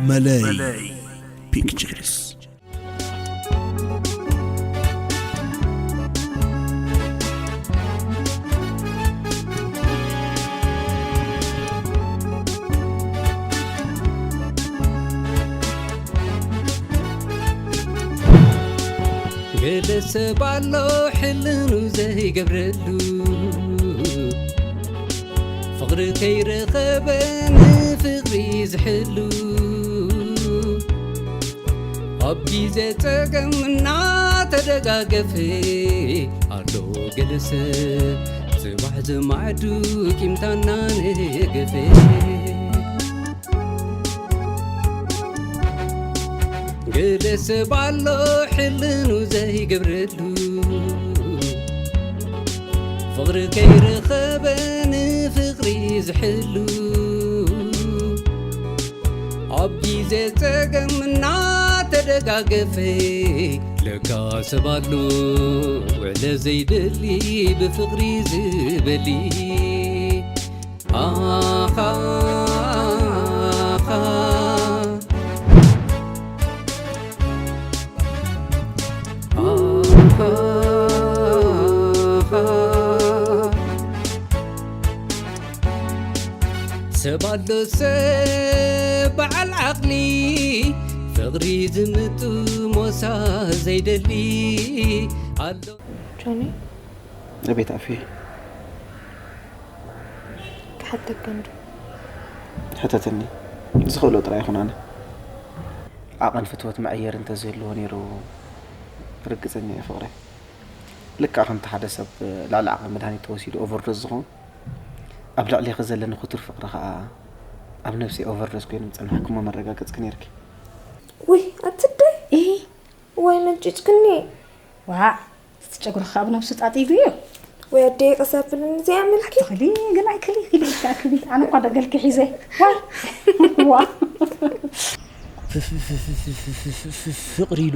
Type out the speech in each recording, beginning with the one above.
መለይ ፒክቸርስ። ገለ ሰብ ኣሎ ሕልኑ ዘይገብረሉ፣ ፍቕሪ ከይረኸበ ንፍቕሪ ዝሕሉ፣ ኣብ ግዜ ጸገም እናተደጋገፈ ኣሎ ገለ ሰብ፣ ጽባሕ ዝማዕዱ ቂምታ እናነገፈ። ገለ ሰብ ኣሎ ሕልኑ ዘይገብረሉ፣ ፍቕሪ ከይረኸበ ንፍቕሪ ዝሕሉ፣ ኣብ ግዜ ጸገም እናተደጋገፈ። ለካ ሰብ ኣሎ ውዕለ ዘይደሊ፣ ብፍቕሪ ዝበሊ። ኣኻ ኣኻ ኣኻ ኣኻ። ሰብ ኣሎ ሰብ በዓል ዓቕሊ፣ ፍቕሪ ዝምጥሞሳ ዘይደሊ ኣሎ። ጆኒ፣ እቤት ኣፍየ። ክሓተካ እንዶ። ሕተተኒ። ዝኽእሎ ጥራይ ይኹን ኣነ። ዓቐን ፍትወት መዐየሪ እንተዝህልዎ ነይሩ ርግጸኛ እየ ፍቕረይ። ልክዕ ከምቲ ሓደ ሰብ ልዕሊ ዓቐን መድሃኒት ተወሲዱ ኦቨርዶዝ ዝኸውን፣ ኣብ ልዕሌኺ ዘለኒ ክቱር ፍቕሪ ኸኣ ኣብ ነብሰይ ኦቨርዶዝ ኮይኑ ምጸንሐኪ እሞ መረጋገጽኪ ነይርኪ። ውይ ኣትደይ እሂ ዋይ መንጭጭክኒ። ዋዕ እቲ ጨጉርኻ ኣብ ነብሱ ጣጢጉ እዩ። ወይ ኣደይ ቀስ ኣብልኒ እዚኣ ምልኪ። ትኽሊ ግን ኣይክሊ ክሊ ኢልካ ክሊ ኣነ እኳ ደገልኪ ሒዘ ዋይ ዋ ፍቕሪ ኢሉ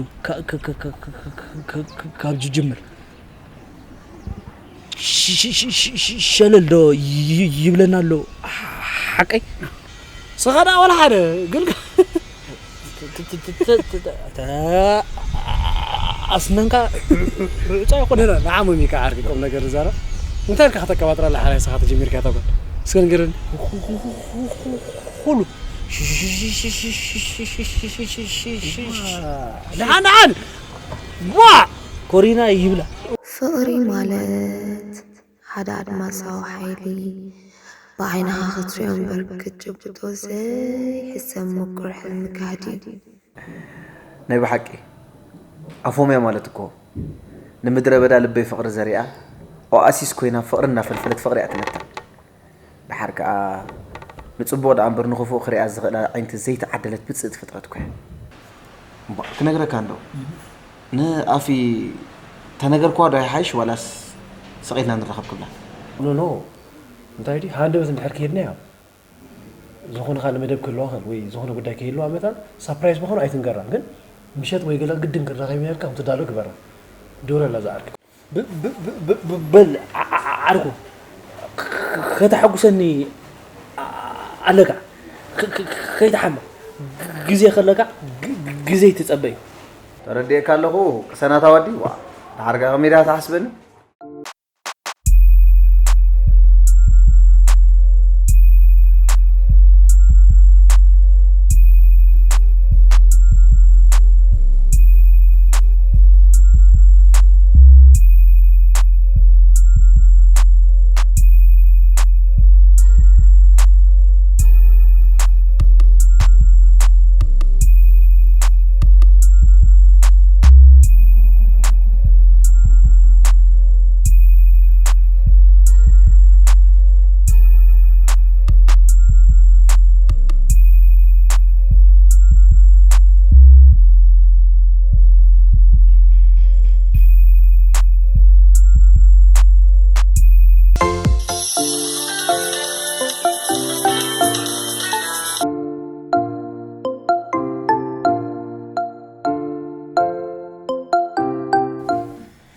ካብ ዝጅምር ሸለል ዶ ይብለና ኣሎ ሓቀይ? ስኻ ደኣ ዋላ ሓደ ግን ኣስነንካ ርዕጻ ይኮነ ንዓሞም እዩ ከዓ ዓርኪ ቁም ነገር ዝዛረብ እንታይ ኢልካ ከተቀባጥራ ኣላ ሓራይ ስኻ ተጀሚርካ እታ ጓል እስከ ንገረኒ ኩሉ ደሓን ደሓን ዋ ኮሪና ይብላ ፍቕሪ ማለት ሓደ ኣድማሳዊ ሓይሊ ብዓይንኻ ክትሪኦ እምበር ክትጭብጦ ዘይሕሰብ ምቁር ሕልሚ ካህዲ እዩ። ናይ ብሓቂ ኣፎምያ ማለት እኮ ንምድረ በዳ ልበይ ፍቕሪ ዘሪኣ ኦኣሲስ ኮይና ፍቕሪ እናፈልፈለት ፍቕሪ እያ ትነታ። ደሓር ከኣ ንጽቡቕ ደኣ እምበር ንኽፉእ ክሪኣ ዝኽእል ኣዒንቲ ዘይተዓደለት ብጽእቲ ፍጥረት እኮ እያ። እምቧእ ክነግረካ እንዶ ንኣፊ ተነገርክዋ ዶ ኣይሓይሽ ዋላስ ስቕ ኢልና ንራኸብ ክብላ? ኖ ኖ እንታይ ድዩ ሃንደበት እንድሕር ከይድና እያ ዝኾነ ካልእ መደብ ክህልዋ ኽእል ወይ ዝኾነ ጉዳይ ከይህልዋ መታን ሳፕራይዝ ምዃኑ ኣይትንገራ ግን ምሸት ወይ ገለ ግድን ክራኸብ ኢልካ ከም ትዳሎ ግበራ። ደውለላ ዝዓርኪ። በል ዓርኩ ከተሐጉሰኒ ኣለካ ከይትሓምቕ ግዜ ከለካ ግዜ ትጸበ እዩ። ተረዲኤካ ኣለኹ ቅሰናታ ወዲ ዋ ድሓር ከ ከመይ ድያ ትሓስበኒ።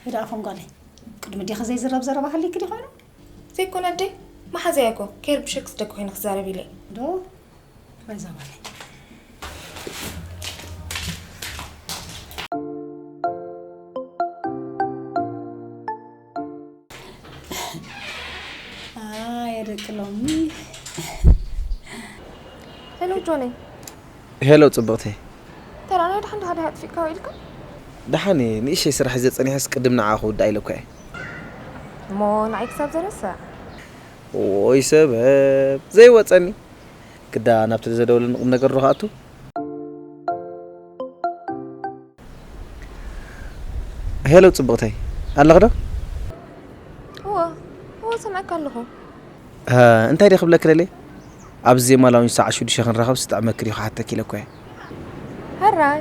ሄዳ ኣፎም ጓለይ ቅድሚ ዲኺ ዘይዝረብ ዘረባ ሃልይኪ ድዩ ኮይኑ? ዘይኮነ ኣደይ መሓዘያ እኮ ከይርብሸኪ ስደቂ ኮይነ ክዛረብ ኢለ እየ። ዶ በዛ ማለት ኣይ ደቂ ሎሚ። ሄሎ ጆኒ። ሄሎ ጽብቕተይ። ተራ ናይ ድሓን ድሓ ድሓ ኣጥፊእካ ውዒልካ? ደሓን እየ። ንእሽተይ ስራሕ ሒዘ ጸኒሐስ ቅድም ንዓኣ ክውድኣ ኢለ እኮ እየ። እሞ ንዓይ ክሳብ ዘረስዕ? ኦይ ሰበብ ዘይወጸኒ። ግዳ ናብቲ ዘደወለኒ ቁም ነገር ዶ ክኣቱ? ሄሎ ጽብቕተይ ኣለኺ ዶ? እወ እወ ሰምዐካ ኣለኹ። እንታይ ድየ ክብለኪ ደልየ? ኣብዚ ዜማ ላውንጅ ሰዓት ሽዱሽተ ክንራኸብ ዝጥዕመኪ ድዩ ክሓተኪ ኢለ እኮ እየ። ሕራይ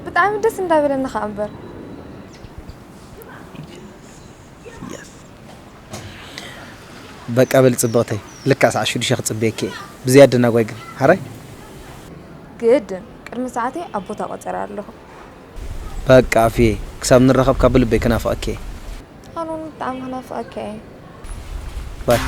ብጣዕሚ ደስ እንዳበለኒ ከዓ እምበር። በቃ በሊ ፅብቕተይ፣ ልክዕ ሰዓት ሽዱሽተ ክፅበየኪ እየ። ብዝያዳ ደናጓይ ግን ሓራይ? ግድን ቅድሚ ሰዓተይ ኣብ ቦታ ቆፀረ ኣለኹ። በቃ ኣፍየ፣ ክሳብ ንራኸብ ካብ ልበይ ክናፍቐኪ እየ። ኣነ እውን ብጣዕሚ ክናፍቐኪ እየ። ባይ።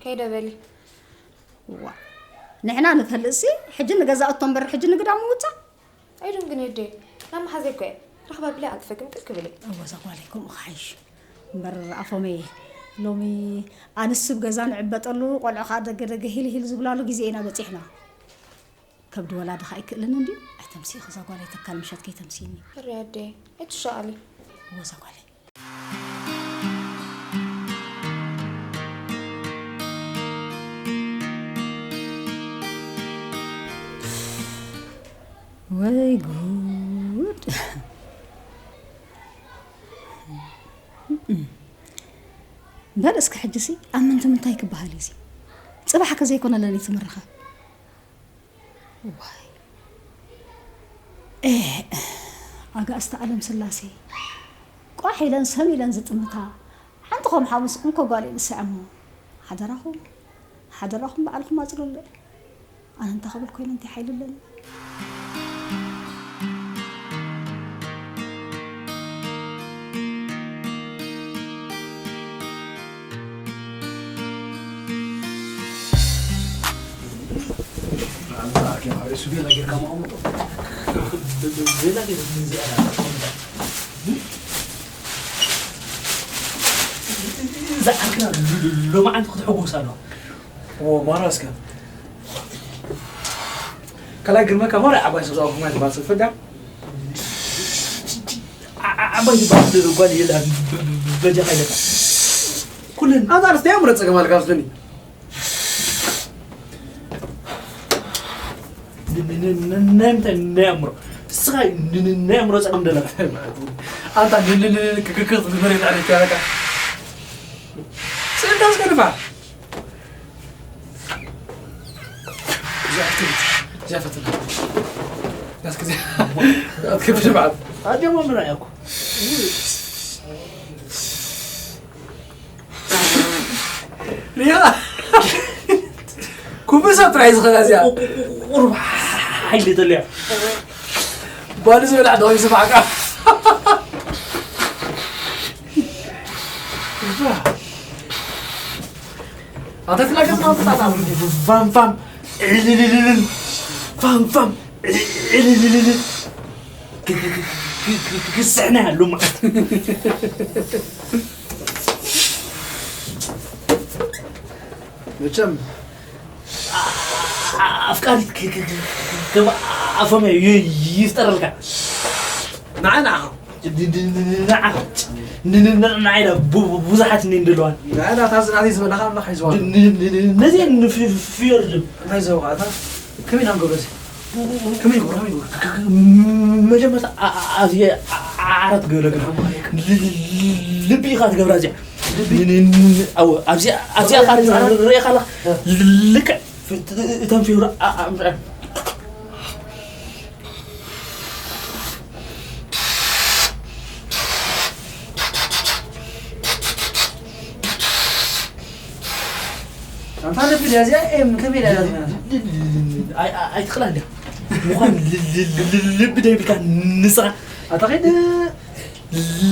ከይደ በሊ። ዋ ንሕና ንፈልጥሲ ሕጂ ንገዛ እቶ እምበር ሕጂ ንግዳ ምውፃእ። ኣይዶን ግን የደይ ናብ መሓዘይ እኮ እየ ረኽባ ብለይ ኣልጥፈ ግምጥል ክብል እየ። እወ እዛ ጓለይ ከምኡ ክሓይሽ እምበር ኣፎመየ ሎሚ ኣንስ ስብ ገዛ ንዕበጠሉ ቆልዑ ከዓ ደገ ደገ ሂል ሂል ዝብላሉ ግዜ ኢና በፂሕና። ከብዲ ወላዲ ከዓ ኣይክእልን እንድዩ። ኣይተምስኢ እዛ ጓለይ ተካል ምሸት ከይተምስኢኒ። ሕሪ ኣደይ ኣይትሻቐሊ። እወ እዛ ጓለይ። ወይ ጉድ! በል እስከ ሕጂሲ ኣብ ምንታይ ምንታይ ክበሃል እዩሲ? ጽባሕ ከዘይኮነ ለሊት ምርኻብ። ዋይ ኤህ ኣጋእዝተ ኣለም ስላሴ ቋሕ ኢለን ሰም ኢለን ዝጥምታ ሓንቲ ከም ሓሙስ እንኮ ጓል እየ ንስዐሞ ሓደራኹም ሓደራኹም በዓልኩም ኣፅሉለይ ኣነ እንተ ክብል ኮይነ እንታይ ሓይሊ ኣለኒ። እዛ ዓርክና ሎማዓንቲ ክትሕጎስ ኣለዋ። ማራ እስከ ካልኣይ ግርመካ ማራ ዓባይ ሰብ ዝኣኹማ ዝበሃል ሰብ ፈዳ ዓባይ ዝበሃል ጓል የላ በጃኻ ኢለካ ኩለን ኣንታ ኣርስተ ያምረ ጸገም ኣልካ ኣስለኒ ናይ ኣእምሮ እስኻ ናይ ኣእምሮ ጸገም ደለካ ኣንታ ክክክ ዝበረ ታሪክ ያረካ ስእንታ እስከ ንፋ እዚኣ ፈትና እዚኣ ፈትና ናስክ እዚኣ ኣትከብድ በዓል ኣጀማምራ እያ እኮ ሪኣ ኩብሳ ጥራይ ዝኸላ እዚኣ ቁሩብ ሓይሊ ተልያ ባል ዝበላ ዶ ይስማዕካ ኣታ ትላገጽ ማምጣታ ፋም ፋም ዕልልልልል ፋም ፋም ዕልልልልል ክስሕና ያሉ ማለት መቸም ኣፍቃሪት ከም ኣፎም ይፍጠረልካ ንዓና ንዓና ብዙሓት እኔ እንደለዋን ንዓና ታዝናተይ ዝበላኻ ኣምላኽ ይዝዋ ነዚአን ፍዮርድም እንታይ ዘውቃታ ከመይ ኢና ንገብረዚ ከመይ ይገብሩ ከመይ ይገብሩ መጀመርታ ኣብዚ ዓራት ገለግል ልቢ ኢኻ ትገብራ እዚኣ ኣብዚኣ ሪኢኻ ኣለኻ ልክዕ እተን ፊብሮ ኣምፅዐን ኣታ ልቢ ድያ እዚኣ? ኤም ከመይ ኢላ እዚኣ? ኣይ- ኣይ- ኣይትኽእላን ድያ? ምዃን ል- ል- ል- ል- ልቢ ደይብልካ ንስኻ ኣታ ኸይድ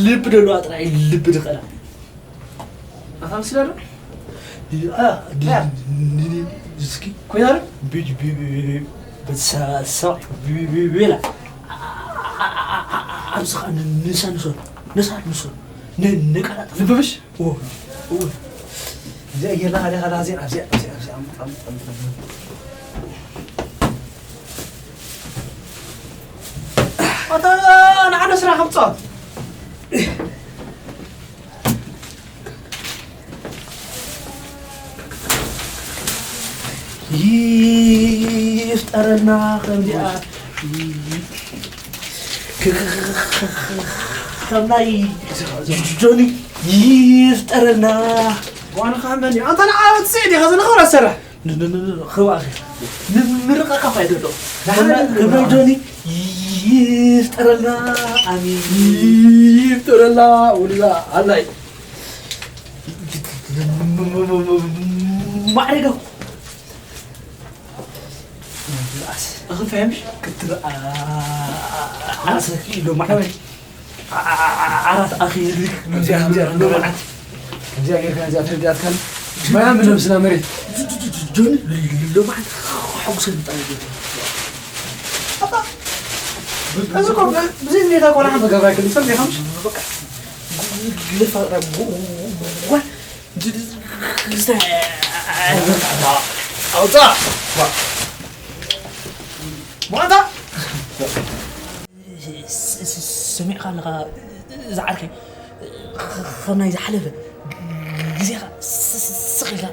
ልቢ ደልዋ ጥራይ ልቢ ድኽእላ። ኣታ ምስላ ዶ? ያ። እስኪ ኮይና ዶ? ቢ- ቢ- ቢ- ቢ- ቢ- ሰ- ሰ- ቢ- ቢ- ቢ- ቤላ። ኣብዚ ኸዓ ን- ንሳ ንሶን፣ ንሳ ንሶን። ን- ንቃላጥፍ። ልብብሽ? እዎ፣ እዎ። እዚኣ ጌርና፣ ኻሊእ፣ ኻሊእ፣ እዚኣ፣ እዚኣ፣ እዚኣ፣ እዚኣ፣ ኣምጥ፣ ኣምጥ፣ ኣምጥ፣ ኣምጥ። ኣታ ንዓደ ስራሕ ከም ጻወት። ይፍጠረልና ከምዚኣ። ከም ናይ ጆኒ ይፍጠረልና። ዋንኻ መን እዩ? ኣንታ ንዓ ወጽእ ዲኻ ዘለኻ ወላ ሰራሕ? ን- ን- ን- ን- ኸባኺ ንምርቃ ካፋ ይደሎ። ንሓደ ከም ናይ ጆኒ ይፍጠረልና። ኣሚን። ይፍጠረልና። ወላ ኣላይ ማዕረገ እኽል ፈየምሽ ክትርኣ ኣሰኪ ኢሎ ማለት ዓራት ኣኺልክ ከምዚኣ ከምዚኣ ሎማዓት ከምዚኣ ጌርካ ነዚኣ ተረዲኣትካን ማያ ምለብስና መሬት ጆኒ ሎማዓት ሓጉሰ ንጣ እዚ እኮ ብዘይ ድሌታ ቆልዓ ተገብራ ኣይክልም ሰብ ዲኻ ምሽ ልፋ ጓል ኣውፃ ማታ ሰሚዕካ ኣለኻ ዝዓርከይ፣ ከም ናይ ዝሓለፈ ግዜኻ ስቕ ኢልካ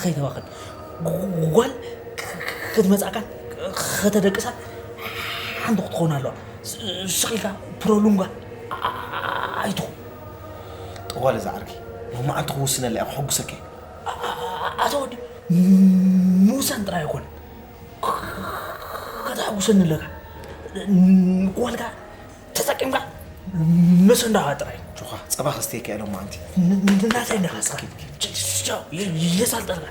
ከይተባኽን። ጓል ክትመጻእካን ከተደቅሳ ሓንቲ ክትኾን ኣለዋ። ስቕ ኢልካ ፕሮብሉምካ ኣይትኹን። ጠዋለ ዝዓርከይ፣ ሎማዓንቲ ክውስነላ እየ፣ ከሐጉሰካ እየ። ኣቶ ወዲ፣ ምውሳን ጥራይ ኣይኮነን። ከተሐጉሰኒ ኣለካ። ንጓልካ ተጠቂምካ መሰንዳኻ ጥራይ። ጆኻ፣ ጸባ ከስተየካ እየ ሎማዓንቲ። ን- ን- ናተይ እንዳኻ ስኻ። ቻው፣ የ- የሳልጠልካ።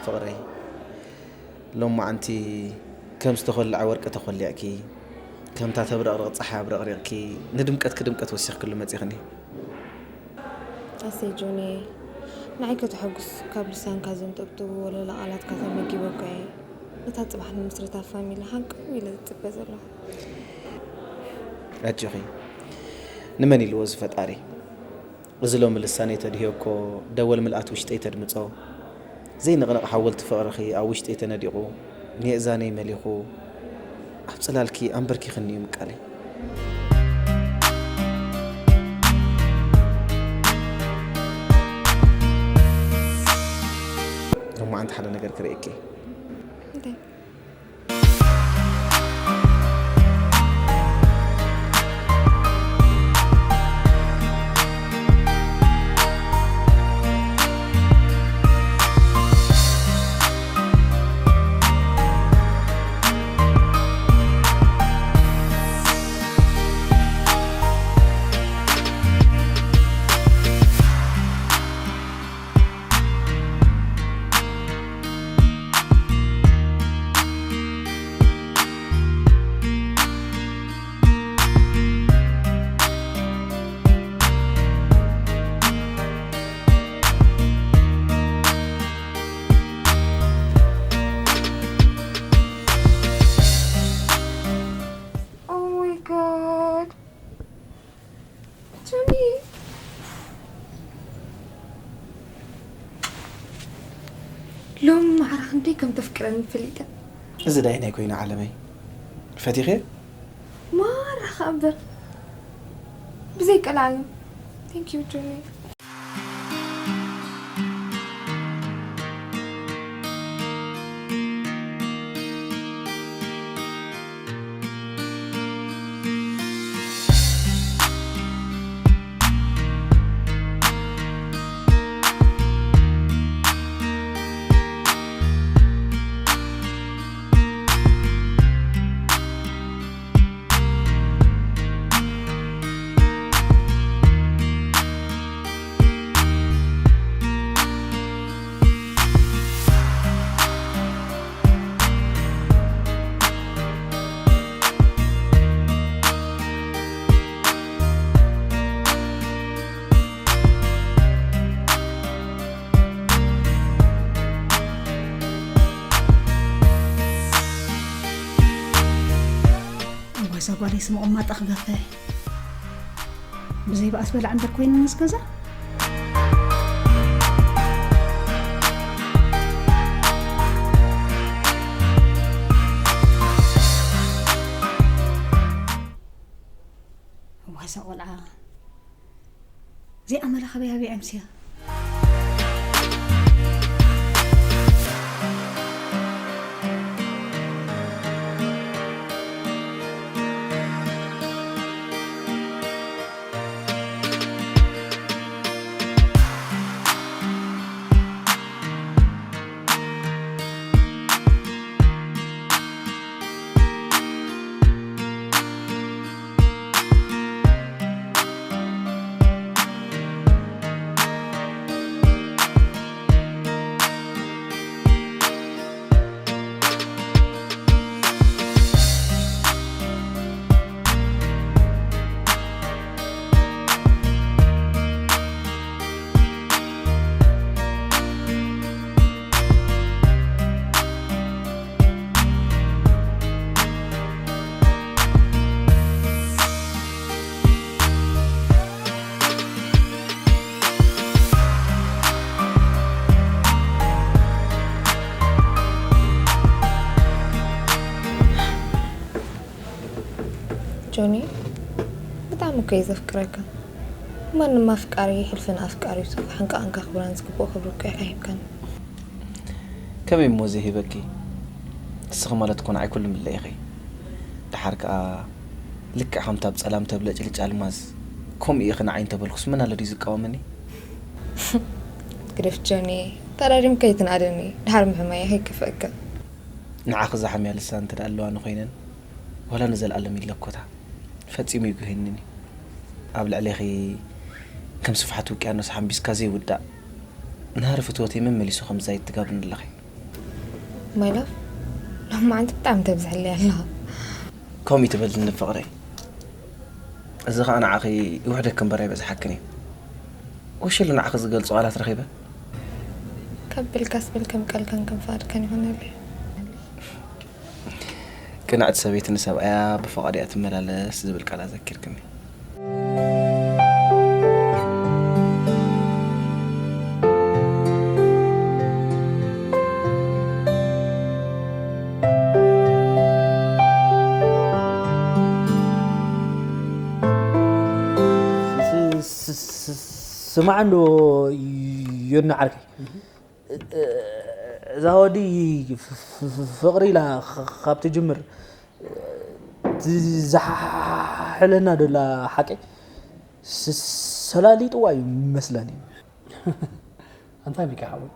ፍቕረይ፣ ሎማዓንቲ ከም ዝተኾልዐ ወርቂ ተኾሊዕኪ፣ ከምታ ተብረቕርቕ ጸሓይ ኣብረቕሪቕኪ፣ ንድምቀትኪ ድምቀት ወሲኽክሉ መጺኽኒ። ኣሰይ ጆኒ፣ ንዓይ ከተሐጉስ ካብ ልሳንካ ዘንጠብጥቡ ወለላ ቃላትካ ተመጊበ እኮ እየ ነታ ጽባሕ ንምስርታ ፋሚሊ ሃንቀው ኢለ ዝጽበ ዘለኹ። ኣጆኺ፣ ንመን ኢልዎ እዚ ፈጣሪ? እዚ ሎሚ ልሳነይ ተድህዮ እኮ ደወል ምልኣት ውሽጠይ ተድምጾ። ዘይንቕነቕ ሓወልቲ ፍቕርኺ ኣብ ውሽጠይ ተነዲቑ፣ ንየእዛነይ መሊኹ፣ ኣብ ጽላልኪ ኣንበርኪኽኒ እዩ ምቃለይ። ሎማዓንቲ ሓደ ነገር ክርእየኪ እየ። እንታይ? ሎም ማዕረ ክንደይ ከም ተፍቅረኒ ፈሊጠ። እዚ ዳይናይ ኮይኑ ዓለመይ ፈቲኸ ማራ ከኣ እምበር ብዘይ ቀልዓለም። Thank you ጆኒ። እዋይ እዛ ጓለይስ መቐማጣ ክገፈ። ብዘይ በኣስ በላዕ እምበር ኮይነንስ ገዛ። እዋይ እዛ ቆልዓ እዚኣ መላኸቢ ኣብያ ኣምስያ። ጆኒ፣ ብጣዕሚ እኮ እየ ዘፍቅረካ። ማንም ኣፍቃሪ ሕልፊ ንኣፍቃሪቱ ክሕንቀቐን ከኽብረን ዝግብኦ ክብሪ እኮ ኢኻ ሂብካኒ። ከመይ እሞ ዘይህበኪ? ንስኺ ማለት እኮ ንዓይ ኩሉ ምለ ኢኺ። ደሓር ከኣ ልክዕ ከምታ ኣብ ጸላም ተብለጭልጭ ኣልማዝ ከምኡ ኢኺ ንዓይ እንተበልኩስ መን ኣሎ ድዩ ዝቃወመኒ? ግደፍ ጆኒ፣ ተራሪምካ ኣይትንኣደኒ። ደሓር ምሕማይ ከይከፍአካ። ንዓኺ ዝሓምያ ልሳን እንተ ደኣ ኣለዋኒ ኮይነን ዋላ ንዘለኣለም ይለኮታ። ፈጺሙ ይጉህየንን እዩ። ኣብ ልዕሌኺ ከም ስፍሓት ውቅያኖስ ሓምቢስካ ዘይውዳእ ናህሪ ፍትወተይ መመሊሱ ከም ዝዛይድ ትገብርኒ ኣለኺ። My love፣ ሎማዓንቲ ብጣዕሚ ተብዝሐለይ ኣለኻ። ከምኡ ትበልኒ ፍቕረይ። እዚ ኸኣ ንዓኺ ይውሕደኪ እምበር ኣይበዝሓክን እዩ። ወሸሉ ንዓኺ ዝገልጾ ቃላት ረኺበ። ካብ በልካስ በል ከም ቃልካን ከም ፍቓድካን ይኹነለይ። ቅንዕቲ ሰበይቲ ንሰብኣያ ብፍቓዱ እያ ትመላለስ ዝብል ቃል ኣዘኪርክኒ። ስማዕ እንዶ ዮና ዓርከይ፣ እዛ ወዲ ፍቕሪ ኢላ ካብ ትጅምር ዝሓሕለና ደላ ሓቂ ሰላሊጥዋ እዩ መስለኒ። ኣንታ ሚኪ ሓወይ፣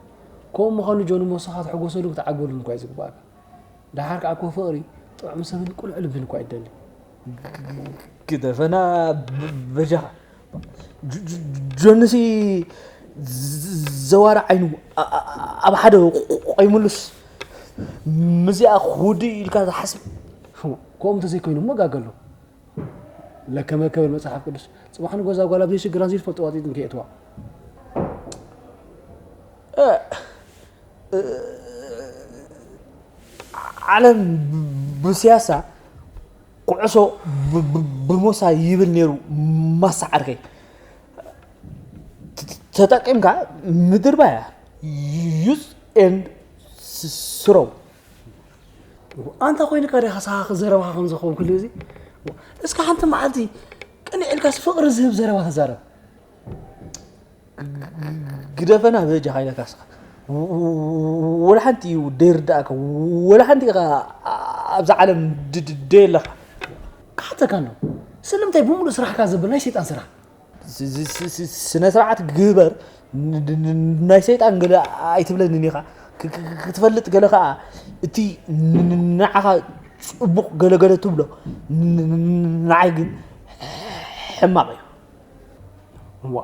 ከምኡ ምዃኑ ጆን እሞ ንስኻ ክትሕጎሰሉን ክትዓግበሉን እኳ እዩ ዝግባእካ። ደሓር ከኣ እኮ ፍቕሪ ጥዑም ሰብን ቅሉዕ ልብን እኳ ይደሊ። ግደፈና በጃኻ። ጆንሲ ዘዋሪ ዓይኑ ኣብ ሓደ ቆይሙሉስ ምስዚኣ ክውድእ ኢልካ ዝሓስብ? ከምኡ እንተዘይኮይኑ እሞ ጋገሎ። ለከመ ክብል መጽሓፍ ቅዱስ፣ ጽባሕ ንጎዛ ጓል ኣብ ዘይሽግር ኣንዚሩ ዝፈልጦ ዋጢጥ እንከየእትዋ። ዓለም ብስያሳ ኩዕሶ ብሞሳ ይብል ነይሩ። ማሳ ዓርከይ ተጠቂምካ ምድርባያ use and ስረው። ኣንታ ኮይንካ ዲኻ ሳኻ ዘረባኻ ከም ዝኸውን ኩሉ ግዜ? እስከ ሓንቲ መዓልቲ ቅንዕ ኢልካስ ፍቕሪ ዝህብ ዘረባ ተዛረብ። ግደፈና በጃኻ ኢለካ እስኻ። ወላ ሓንቲ እዩ ደይርዳእካ፣ ወላ ሓንቲ ኢኻ ኣብዛ ዓለም ድ-፣ ድ-፣ ደየለኻ። ክሓተካ ኣሎ። ስለምንታይ ብምሉእ ስራሕካ ዘብል ናይ ሰይጣን ስራሕ? ስ-፣ ስ-፣ ስ-፣ ስ-፣ ስነ ስርዓት ግበር። ን-፣ ን-፣ ን-፣ ናይ ሰይጣን ገለ ኣይትብለንን ኢኻ። ክ-፣ ክ-፣ ክትፈልጥ ገለ ኸኣ እቲ ን-፣ ን-፣ ንዓኻ ጽቡቕ ገለ ገለ ትብሎ ን-፣ ን-፣ ን-፣ ንዓይ ግን ሕማቕ እዩ። እዋ፣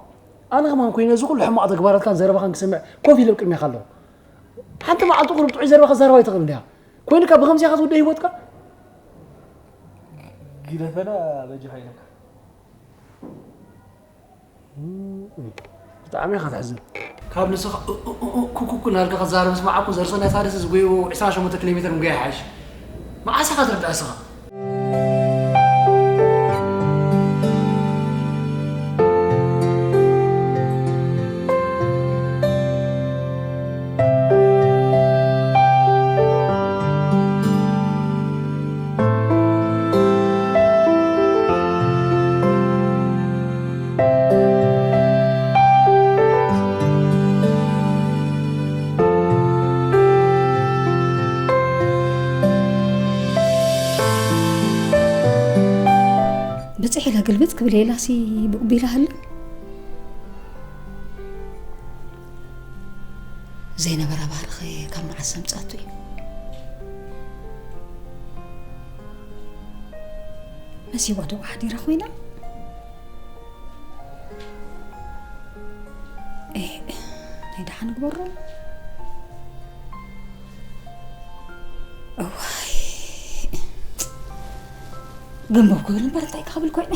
ኣነ ከማን ኮይነ እዚ ኩሉ ሕማቕ ተግባራትካን ዘረባኻን ክሰምዕ ኮፍ ኢለ ኣብ ቅድሜኻ ኣለኹ። ሓንቲ መዓልቲ ቁሩብ ጥዑይ ዘረባ ክትዛረብ ኣይትኽእልን ዲኻ? ኮይንካ ብኸምዚ ኢኻ ትውድእ ህይወትካ? ግደፈና በጃኻ ኢለካ። ብጣዕሚ ኢኻ ተሕዝን። ካብ ንስኻ እ-፣ እ-፣ እ-፣ እ-፣ ኩኩኩ እናበልካ ክትዛረብ ምስ መዓኩ ዘርሶ ናይ ሳደስ ዝጎይዎ ዕስራን ሸሞንተን ኪሎ ሜትር ምጉያይ ይሓይሽ። መዓስ ኢኻ ትርዳእ እስኻ? ብጽሕ ኢላ ግልብጥ ክብል ኢላሲ ብቑ ቢላ ሃለ። ዘይነበረ ባህርኸ ካብ መዓስ ኣምጻቱ እዩ? መሲዋ ዶ ሓዲራ ኮይና? ኤ፣ ናይ ደሓን ግበሮ። እዋይ፣ ገንበብ ክብል እምበር እንታይ ክብል ኮይነ?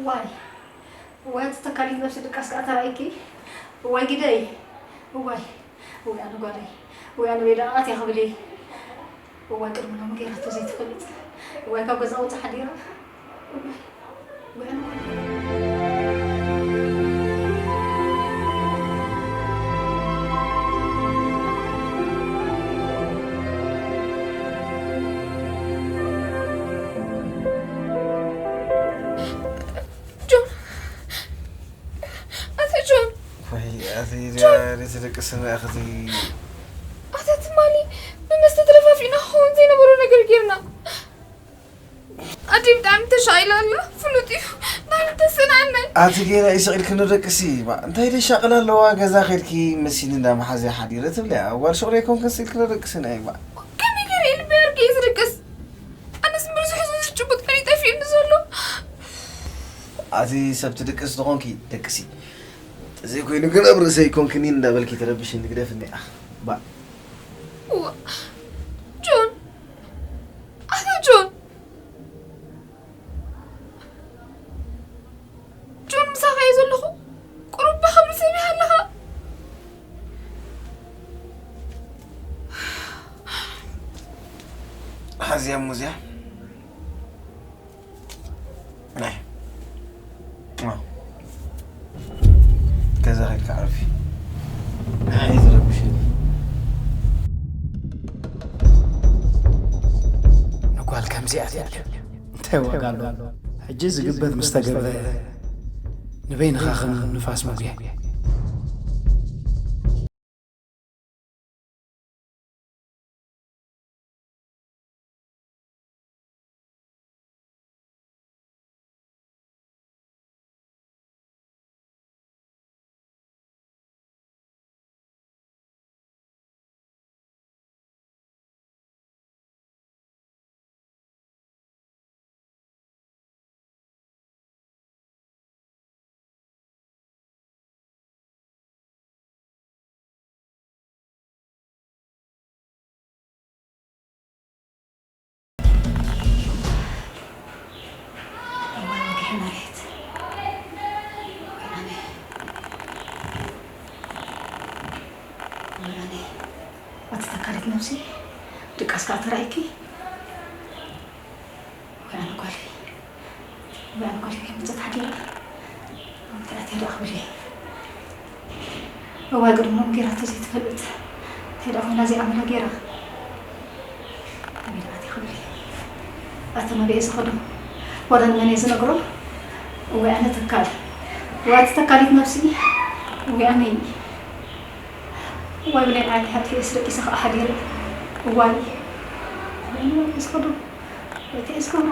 ዋይ፣ ዋይ፣ ኣቲ ተካሊት ነብሲ ድቃስ ከኣ ተራእይኪ? ዋይ ግደይ፣ ዋይ፣ ወይ ኣነ ጓለይ፣ ወይ ኣነ ቤላ ኣትያ ክብል እየ። እዋይ፣ ቅድሚ ሎሚ ገይራቶ ዘይትፈልጥ። እዋይ፣ ካብ ገዛ ውጽእ ሓዲራ። እዋይ፣ እዋይ፣ ኣነ ጓል። ጆን፣ ኣታ ጆን። ወይ፣ ኣቲ ጆን። ዲያ፣ ዲያ ትደቅስና፣ ኣኽቲ። ኣታ ትማሊ ብመስተ ተደፋፊእና ክኸውን ዘይነበሮ ነገር ጌርና። ኣደይ ብጣዕሚ ተሻቒላ ኣላ፣ ፍሉጥ እዩ። ናብይ ተሰናዕናይ። ኣቲ ጌና ኢስቕ ኢልኪ ንደቅሲ፣ ባ፣ እንታይ ደሻቕላ ኣለዋ፣ ገዛ ኸድኪ መሲኒ እንዳ መሓዝያ ሓዲረ ትብልያ። ጓል ሸቑለ ኣይኮንክን ስኢልኪ ንደቅሲ ናይ፣ ባ። ከመይ ገይረ ልቢ ኣርጊ እየ ዝድቅስ? ኣነስ ብርዙሕ ዝጭቡጥ ቀኒ ጠፊኡኒ ዘሎ። ኣቲ ሰብ ትድቅስ ዝኾንኪ ደቅሲ። ተዘይኮይኑ ግን ኣብ ርእሰይ ኮንክኒ እንዳበልኪ ተረብሽኒ ግደፍኒ። ኣኽ፣ ባ። እዋ፣ ጆን፣ ኣታ ጆን። ጆን፣ ምሳኻ እየ ዘለኹ። ቁሩብ ባህ ብል ሰብ ኢኻ ኣለኻ። ሓዝያ ሙዝያ። ናይ። ኣዎ። ገዛ ኸድካ ዕረፊ። ኣይትረብሽኒ። ንጓል ከምዚኣ ትብለ እንታይ ዋጋ ኣለዎ? ሕጂ ዝግበር ምስ ተገብረ፣ ንበይንኻ ከም ንፋስ ምጉየ። እዋይ ወግሒ መሬት። ወይናነ። ወይናነ። ኣቲ ተካሊት ነብሲ፣ ድቃስ ከኣ ተራእይኪ? ወይ ኣነ ጓለይ፣ ወይ ኣነ ጓለይ፣ ከመይ ሓዲረ? እንታይ ኣትያ ደኣ ክብል እየ? እዋይ፣ ቅድሚ ጌራቶ ዘይትፈልጥ። እንታይ ደኣ ኮይና እዚኣ ኣመላ ጌራ? ኣበይ ደኣ ኣትያ ክብል እየ? ኣቲ ናበይ እየ ዝኸዶ? ዋላ ንመን እየ ዝነግሮ? እዋይ ኣነ ተካል። እዋይ ኣቲ ተካሊት ነብሲ። እዋይ ኣነይ። እዋይ ብሌን ዓይኒ ሃብቲ እየ ስረቂ ሰኸ ሓዲረ። እዋይ። እዋይ ኣነ ናበይ እየ ዝኸዶ? እንታይ እየ ዝገብሮ?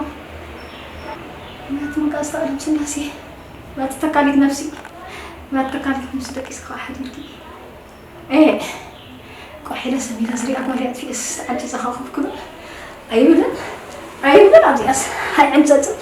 ናቲ መቃ ዝተቐደም ስላሴ፣ ናቲ ተካሊት ነፍሲ፣ ናቲ ተካሊት ነፍሲ ደቂሰ ከዓ ሓዲርኪ። ኤ፣ ቆሒለ ሰሚረ ዝሪኣ ጓል እያ ኣጥፊኤስ ዓንጪ ዝኸኸፍ ክብል ኣይብልን፣ ኣይብልን። ኣብዚኣስ ኣይዕንጸጽን።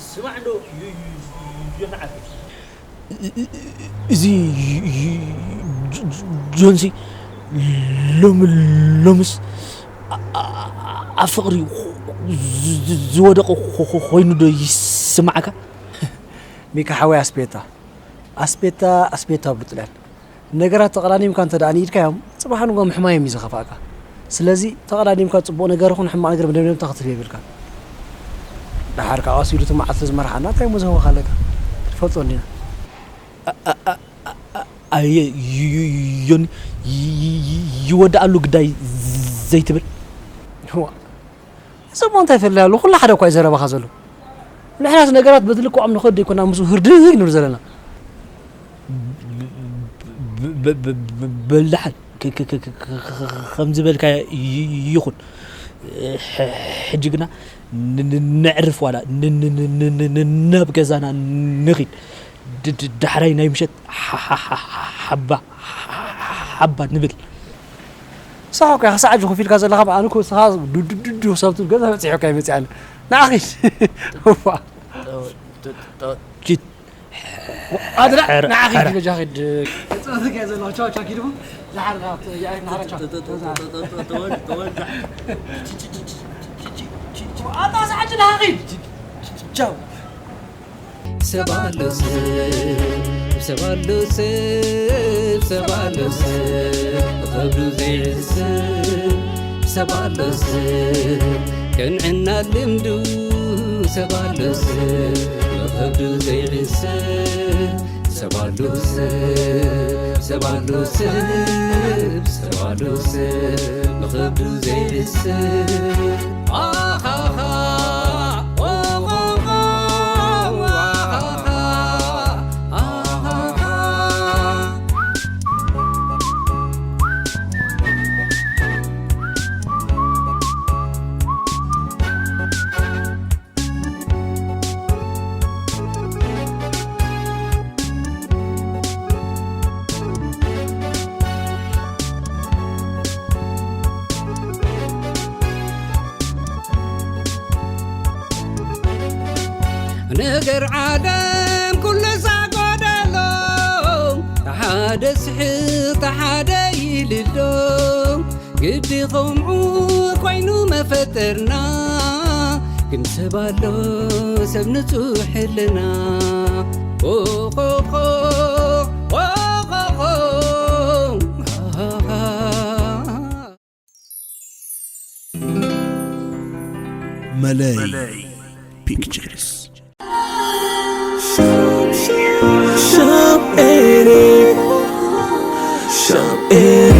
ስማዕ እንዶ ዮናዓብ፣ እዚ ጆንሲ ሎሚ ሎምስ ኣብ ፍቕሪ ዝወደቐ ኮይኑ ዶ ይስማዓካ? ሚካ ሓወይ፣ ኣስቤታ ኣስቤታ ኣስቤታ ብሉ ጥልያን። ነገራት ተቐዳዲምካ እንተ ደኣ ንኢድካዮም፣ ጽባሕ ንግሆ ምሕማዮም እዩ ዝኸፍኣካ። ስለዚ ተቐዳዲምካ ጽቡቕ ነገር ይኹን ሕማቕ ነገር መደምደምታ ክትህብ የብልካን። ደሓር ከኣ ቀስ ኢሉ እቲ መዓልቲ ዝመርሓና እንታይ እሞ ዝህወኻ ኣለካ? ትፈልጦ እንዲና። ኣየ ዮኒ፣ ይወድኣሉ ግዳይ ዘይትብል? እዋ፣ እዚ እሞ እንታይ ይፈልይ ኣሎ? ኩሉ ሓደ እኳ እዩ ዘረባኻ ዘሎ። ንሕናስ ነገራት በቲ ልክዖም ንኸዶ ኣይኮና ምስኡ ህርድግ ንብል ዘለና። በል ደሓን፣ ከም ዝበልካዮ ይኹን። ሕጂ ግና ነዕርፍ፣ ዋላ ናብ ገዛና ንኺድ። ዳሕራይ ናይ ምሸት ሓባ ሓባ ንብል። ንስኻ እኮ ኢኻ ክሳዕ ሕጂ ኮፍ ኢልካ ዘለኻ፣ ኣነ እኮ ንስኻ ዱዱዱዱ ሰብ ትብል ገዛ በጺሑ እኮ ኣይመጽኣኒ። ንዓ ኺድ። እዋ። ኪድ። ኣድራ፣ ንዓ ኺድ፣ በጃ ኺድ። ጸወትካ ዘለኹ፣ ቻው፣ ቻው፣ ኪድ። ዝሓር፣ ዝሓር፣ ቻው። ኣታ ሳዕጅ ንዓ ኺድ። ቻው። ሰብ ኣሎ ሰብ፣ ሰብ ኣሎ ሰብ፣ ሰብ ኣሎ ሰብ፣ ብኸብዱ ዘይሕሰብ ሰብ ኣሎ ሰብ፣ ቅንዕና ልምዱ ሰብ ኣሎ ሰብ፣ ብኸብዱ ዘይሕሰብ ሰብ ኣሎ ሰብ፣ ሰብ ኣሎ ሰብ፣ ሰብ ኣሎ ሰብ፣ ብኸብዱ ዘይሕሰብ። ኣሃሃ፣ ኦሆሆ፣ ኣሃሃ፣ ኣሃሃ። ነገር ዓለም ኩሉ ሳጎደሎ፣ ተሓደ ስሕቕ ተሓደ ይልዶ፣ ግዲ ከምኡ ኮይኑ መፈጠርና። ግን ሰብ ኣሎ ሰብ ንጹሕ ሕልና። ኦኾኾ፣ ኦኾኾ፣ ሃሃሃ። መለይ ፒክቸርስ። Shop eighty. Shop eighty.